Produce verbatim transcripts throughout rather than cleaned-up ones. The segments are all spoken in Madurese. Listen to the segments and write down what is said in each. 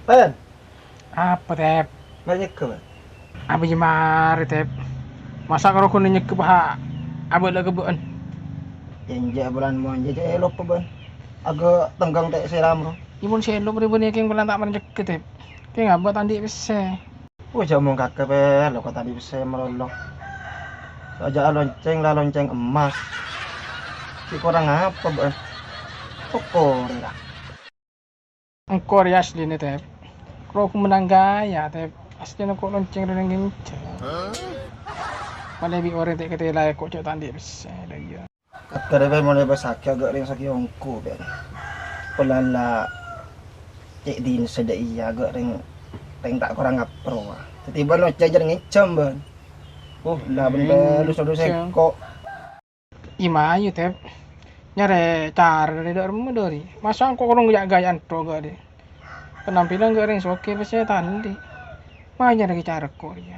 Pen. Apa, Tep? Mara nyegghâ, Pen. Apa jâ marè, Tep? Masa' karo ghun nyegghâ paha abâlâ ka bâ'ân? Enjâ' bulân mon jâ' jâ' èlop bâ'ân. Aghâ' tengghâng ta' sèram, ro. Iyâ, mon sèlop rè bâ'ân kèng bulân ta' marè nyegghâ, Tep. Kèng abâ' ta' andi' pèssè. Wah, jhâ' mon kakè, Pèl, lo' ta' andi' pèssè malolo. Sajâ' lonceng la lonceng emmas. Ghi' korang apa bâ'ân? Toko rèya. Engko' rèya asline, Tep. Karo ku menang gaya, Tep. Asline ko' lonceng rèya nginjhâ. Malè bi' orèng ta' katèlaè ko' jâ' ta' andi' pèssè, la iyâ. Kakè rè, Pèl, mon èpasakè' aghâ' rèng sakè' ongghu, Pèl. Polana ce' dinah sè dâ' iyâ aghâ' rèng, rèng ta' korang apro, ah. Dhâddhi bâ'ân oca' jârèya ngèjhâm, bâ'ân. Uh, la bân Pèl, lu sodu sèngko'. Iyâ mayu, Tep. Nyarè cara dâri dâ' remma dâri. Masa' engko' korang gaya-gayaan to ghâ' dhi. Penampilan ghâ' rèng soghi pèssè ta' andi'. Mayu nyarè cara ko' rèya.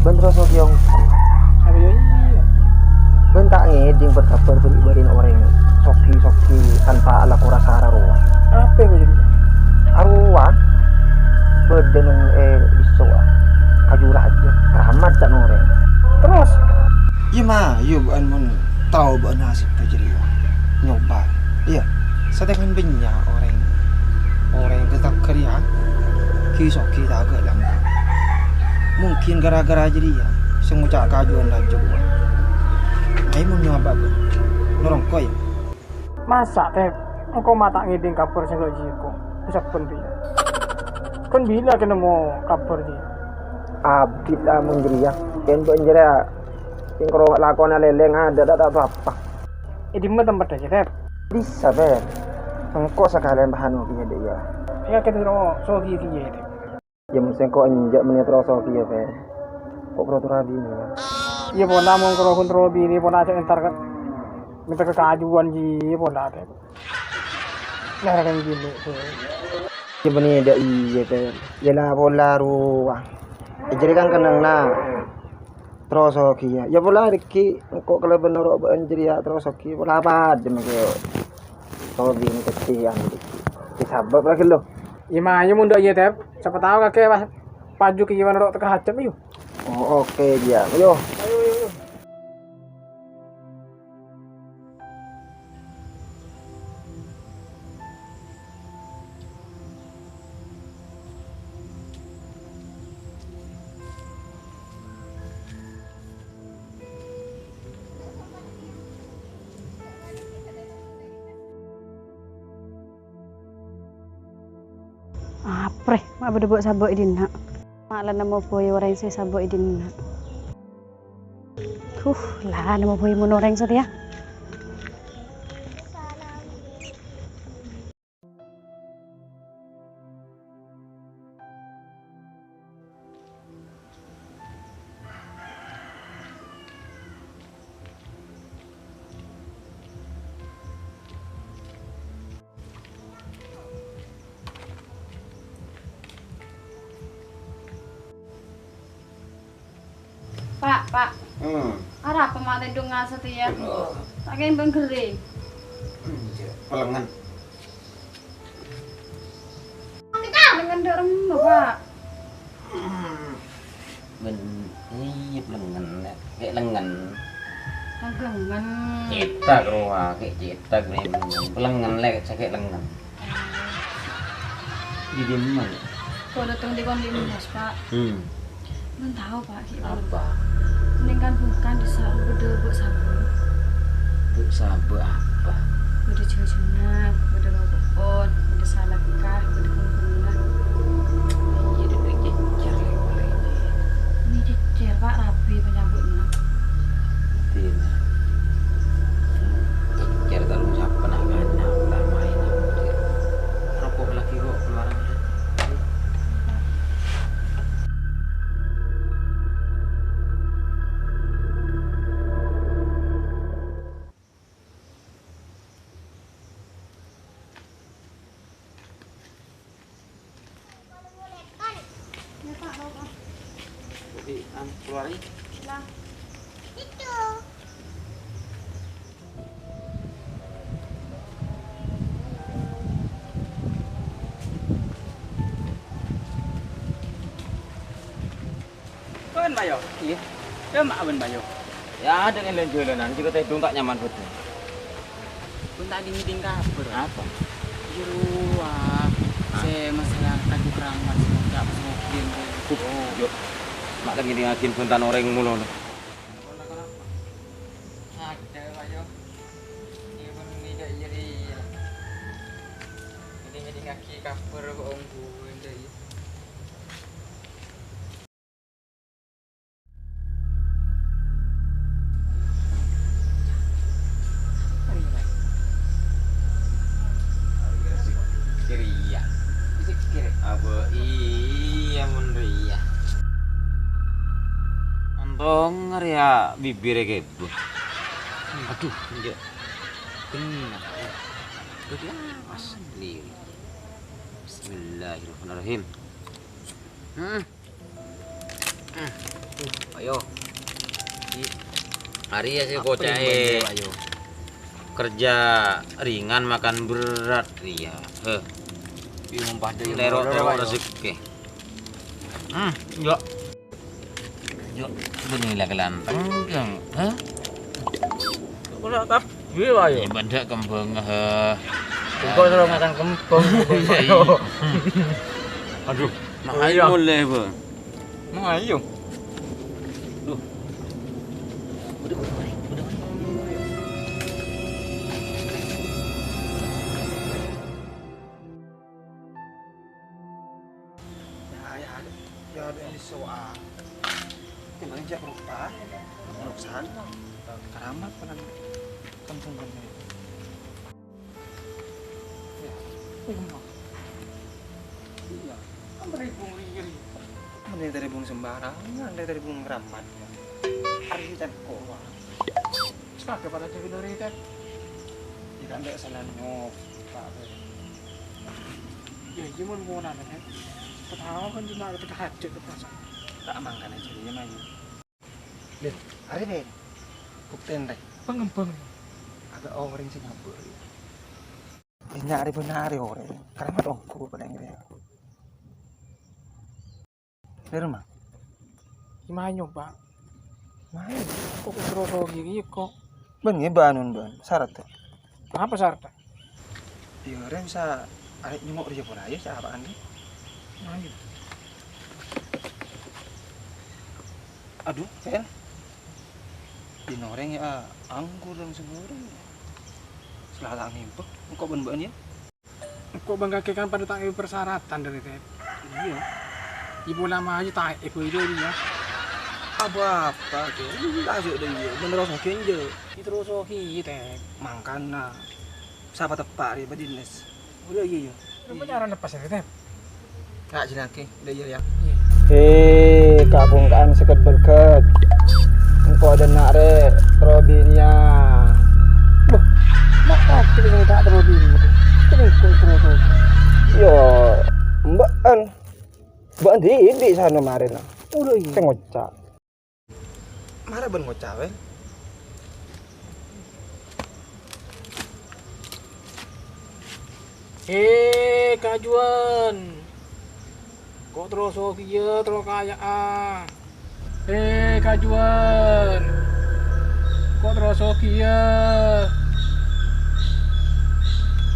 Bân terros soghi ongghu. Apa ya iyâ? Bân ta' ngèdhing bâr-kabhâr bân bârina orèng soghi-soghi tanpa alako rasa ra rowa. Apa ya, Bân? Arowa. Bâdâ neng è biso'a. Kaju rajâ, keramat ca'na orèng. Terros? Iyâ mayu bâ'ân mon tao bâ'ân nasibba jârèya. Nyoba. Iyâ, satèya kan bânnya' orèng, orèng ghâ' rèya ghi' soghi ta' aghâ' langgeng. Mungkin gara-gara jârèya sè ngoca' kajuwân laju. Ayo mon nyoba, Bân. Norongko, ya. Masa', Tep? Engko' ma' ta' ngèdhing kabhâr sè ghâ' jiyâ ko'. Sabbhân rèya. Kan bilâ kè nemmo kabhâr jiyâ? Abit la mon jârèya. Kèng bâ'ân jârèya sè karo lakona lèlèng adâ' ta' apa-apa. È dimma tempeddhâ, Tep? Bisa, Pèl. Engko' sakalèyan pahano kèya dâ' iyâ. Iyâ, kèya terro soghi kèya, Tep. Iyâ, mon sèngko' enjâ' mennè terro soghi, yâ, Pèl. Ko' karo terro abinè, yâ. Iyâ, pola mon karo terro abinè, pola ajâ' entar ka, mènta ka kajuwân jiyâ pola, Tep. Nah, kan gini, Pèl. Iyâ, bânnè dâ' iyâ, Pèl. Iyâ, la pola rowa. Iyâ, jârèya kan kennengnganna. Terro soghi, yâ. Yâ pola rènggi engko' kalabân noro' bâ'ân jârèya terro soghi. Pola padâ mangkè. Soghi nèng kècè'an rènggi. Sabâb lagi lo. Iyâ mayu mon dâ' iyâ, Tep. Sapa tao kakè pas paju kèya noro' teka hajât, yu. Oh, oke, Jang. Yo. Aprè, ma' bâdâ bâ' sabâ' è dinna'. Ma' la nemmo bhâi orèng sè sabâ' è dinna'. Huh, la nemmo bhâi mon orèng satèya. Pa', Pa'. Hmm. Arapa ma' tèdungnga satèya? Aduh. Ta' kèmbhâng ghâring. Hmm, jâ', pelengngen. Pelengngen dâ' remma, Pa'. Hmm. Bân, iyâ, pelengngen, Lè'. Kè' lengngen. Kè' lengngen. Cètak rowa, kè' cètak, Lè', pelengngen. Pelengngen, Lè', sakè' lengngen. Di dimma, Lè'? Kok dâteng di kon lèmas, Pa'. Hmm. Bân tao, Pa', ghi' apa? Nèng kan-bungkan dissa' bâdâ bâ' sabâ'. Bâ' sabâ' apa? Bâdâ jhâjhâna, bâdâ roko'on, bâdâ salaka, bâdâ bungkona. Iyâ, dâ' rèng cècèr, Lè', polè. Nè cècèr, Pa', rabi panyabâ'na. Dina. Cècèr tarung sapa na'-kana', ta' maèn. Roko' lagi kok keluaran, Lè'. Oke, an, keluarin. Lah. Ayo. Iyâ. Yâ, ma' bân, Bayo. Yâ, adâ' è jhâlânan, jhâ' tèdung ta' nyaman bâdân. Bân ta' ngèdhing kabhâr. Apa? Jârowa. Hah? Sè masalah Kaju Keramat, sè ngocap smokin. Yo. Ma' ta' ngèdhingngaghi bân ta' orèng molo. Adâ', Bayo. Iyâ, bân ngèdhing jârèya. Ngèdhing-ngèdhingngaghi kabhâr kok ongghu, iyâ. Kiriya. Apa iyâ mon rèya? Ontong rèya bibirrè kèbâ. Aduh, enjâ'. Kennèng. Aduh, ya, asli. Bismillahirrahmanirrahim. Hmm. Ayo. Arèya sè koca'è. Kerja ringan, makan berat, rèya. Heh. Lèro-lèro rejekkè. Hmm, yo. Yo, bânnè la kalanteng, Kang. Hah? Ora kabhâ, Bayo. Bâdâ kembhângnga, heh. Engko' terro makan kembhâng. Aduh, ma' ayo molè, Bang. Ma' ayo. Duh. Udah, udah, udah, udah. Ya, ya, ya, ya, ini soal. Ini mana cek rupa, ruksan, keramat, kan, kan sungguhnya. Ya, ini mau. Iya, kan berhubung ini. Mending dari bung sembarangan, dari bung keramat. Hari ini kan kok, wah. Wis kabeh padha dhewe lho, Ri, Tet. Ya kan, ndek salah nyop, Pak. Ya, iya, mon ngonan, Tet. Ketawa kan cuma ketika hajat, Tet, masa. Tak mangkane jadinya, Mayu. Lho, are, Ri. Bukten, Ri. Pengembang. Agak orang sing ngabur. Nya' arè bân arè orèng. Karena tongko paling rè. Nèro, Ma? Ki mayu, Pak. Mayu? Kok terus gini kok? Bân ngghi, bân, bân. Syarat, ta? Apa syarat? Ya, rèng sa arè nyengok rèya pola ya, sa apaan, Ri? Mayu. Aduh, Pen. Dinoreng ya, anggur dan segoreng. Selala ngimpe, engko' bân bâ'ân ya. Engko' bân kakè kan padâ ta' èbâ persyaratan dâri, Tet. Iya. Ibu lama aja ta' èbâ itu ya. Apa-apa, Tet. Ini aja deh, iya. Bener rasa genje. Itu rasa ki, Tet. Mangkana. Sapa teppa' ri, Pak Dinas? Udah, iya, iya. Lu pacaran lepas ya, Tet? Kak, jelake. Udah, iya, ya. Iya. Eh, kabungka'an seket berkat. Engko' dâ' enna' rè, terro binèya. Loh, mak kaki ini tak terro binèya. Ini kok terro, terro. Yo, mba'an. Mba'an di, di sana marèna. Udah, iya. Sing ngoca'. Mara bân ngoca', Wèl. He, kajuwân. Ko' terro sogiyâ, terro kaya'a. He, kajuwân. Ko' terro sogiyâ.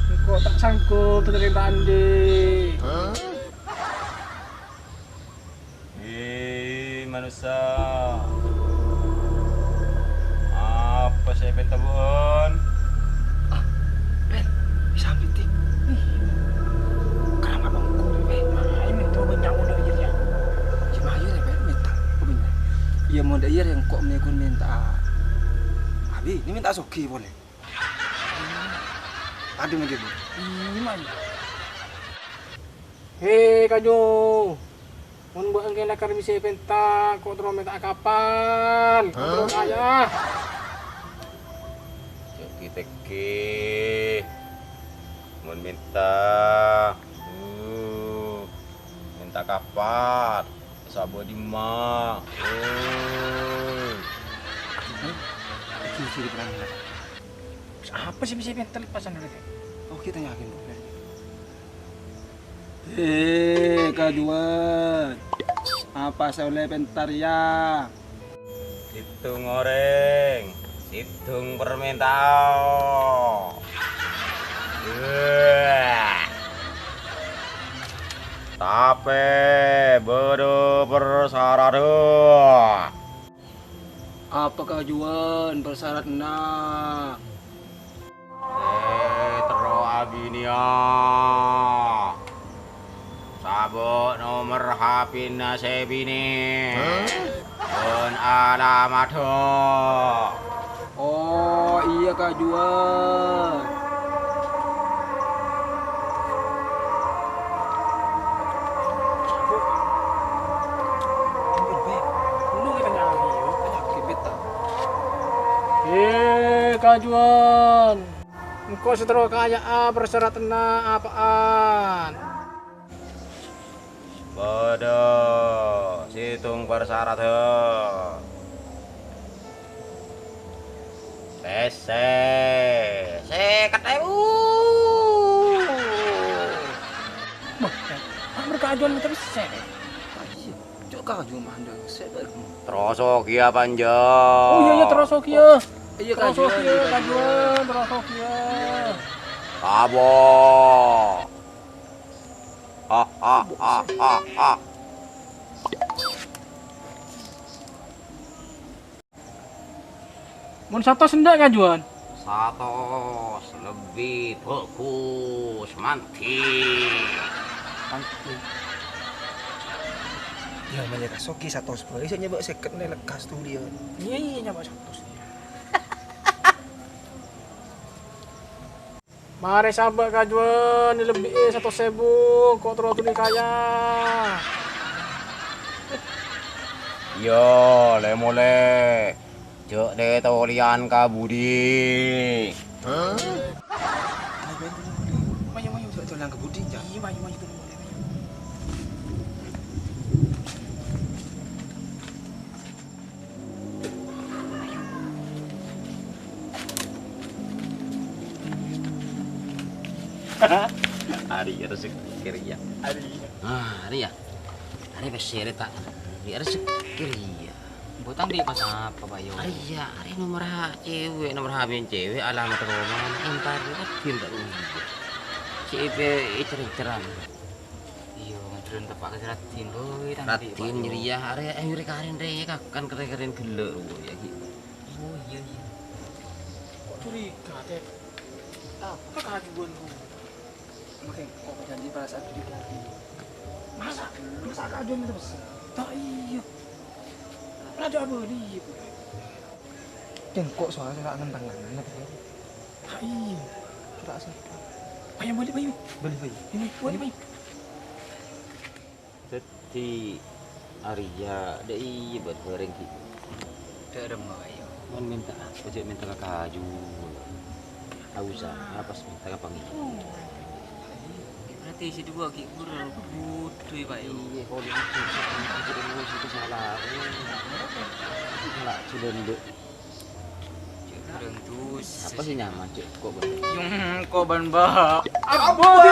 Engko' ta' sanggup terima andi'. He, manossa. Apa sè èpènta bâ'ân? Ah, Pen, bisa ambil ti. Ih, keramat ongko', Pen. Nah, ini tuh banyak udah iya, ya. Cuma iya, Pen, minta. Iya, mau iya, yang kok mèkon minta. Abi, ini minta sogi boleh. Aduh, lagi, Bu. Ini mah. He, kaju. Mon bâ'ân kèng lakar bisa èpènta, ko' terro mènta kapal. Ko' terro kaya. Jâ' ghi-teggi. Mon mènta, uh, mènta kapal. Sabâ dimma. Oi. Iki sih diperan. Apa sih bisa èpènta lepasan dulu, Tet? Oh, kita yakin, Bu. He, kajuwân. Apa sè ollè èpènta rèya? Sèttong orèng, sèttong parmèntao. Wah. Tapè bâdâ parsaradhâ. Apa kajuwân parsaradhânna? Sè terro abinèya. Sabâ' nomer H P-na sè binè'. Bân alamadhâ. Oh, iyâ, kajuwân. È, kajuwân. Engko' sè terro kaya'a parsaradhânna apa'an? Bâdâ sèttong parsaradhâ. Pèssè sèket èbu. Wah, ampon kajuwân mènta pèssè. Iyâ, cok, kajuwân mandhâr sè bâreng. Terros sogiyâ, Panjang. Oh, iyâ, iyâ, terros sogiyâ. Iyâ, terros sogiyâ, kajuwân, terros sogiyâ. Kabo. Ha, ha, ha, ha, ha. Mon satos endâ', kajuwân? Satos lebbi bhâghus, Manti. Manti. Yâ, mèlè ka sogiyâ satos bhâi, sè nyabâ' sèket nè lekkas tuliyân. Iyâ, iyâ, nyabâ' satos. Marè sabâ' kajuwân, lebbi'i satos èbu, engko' terro dhuli kaya. Iyâ, lè-molè. Jhâ' lè-tolèyan ka budi. Mayu, mayu, jhâ' tolèyan ka budi, jhâ'. Iyâ, mayu, mayu, tolèyan, mayu. Arèya rejekkè rèya. Arèya. Ah, arèya. Arèya pèssè rè ta'. Arèya rejekkè rèya. Bhutang di' pas apa, Pak, yo? Arèya, arèya nomer cewek, nomer H P cewek, alamat rumah, entar, entar, entar. Cewek, entar-entaran. Iyâ, ngaterrun teppa' ka Raddhin, boy, tang Raddhin, rèya, arè, eh, rè-karèn rè, kakan kerrèng-kerrèng ghellâ', rowa, yâ, ghi. Oh, iyâ, iyâ. Kok curiga, Ted? Apa kajuwân, Bu? Mungkin kok janji perasaan curiga, ghi. Masa, masa kajuwân itu besar? Tak iyâ. Raja apa dia, Bu? Cengkok soalnya nggak nentang-nentang, ya. Ha, iyâ. Coba sih. Ayo, balik, ayo. Balik, balik. Ini, balik, ayo. Dhâddhi, arèya, dâ' iyâ bât bhâreng ghi. Dâ' remma, ayo. Mon mènta apa, jhâ' mènta ka kaju. Nggak usah, pas mènta ka pangèran. Berarti sè duwâ' ghi' kurang budhu, Pak, yo? Iyâ, kok itu salah. Salah, Julendo. Cek, kurang dus. Apa sih nyaman, Cek? Kok bener? Yung, kok ban, Mbak? Ampun!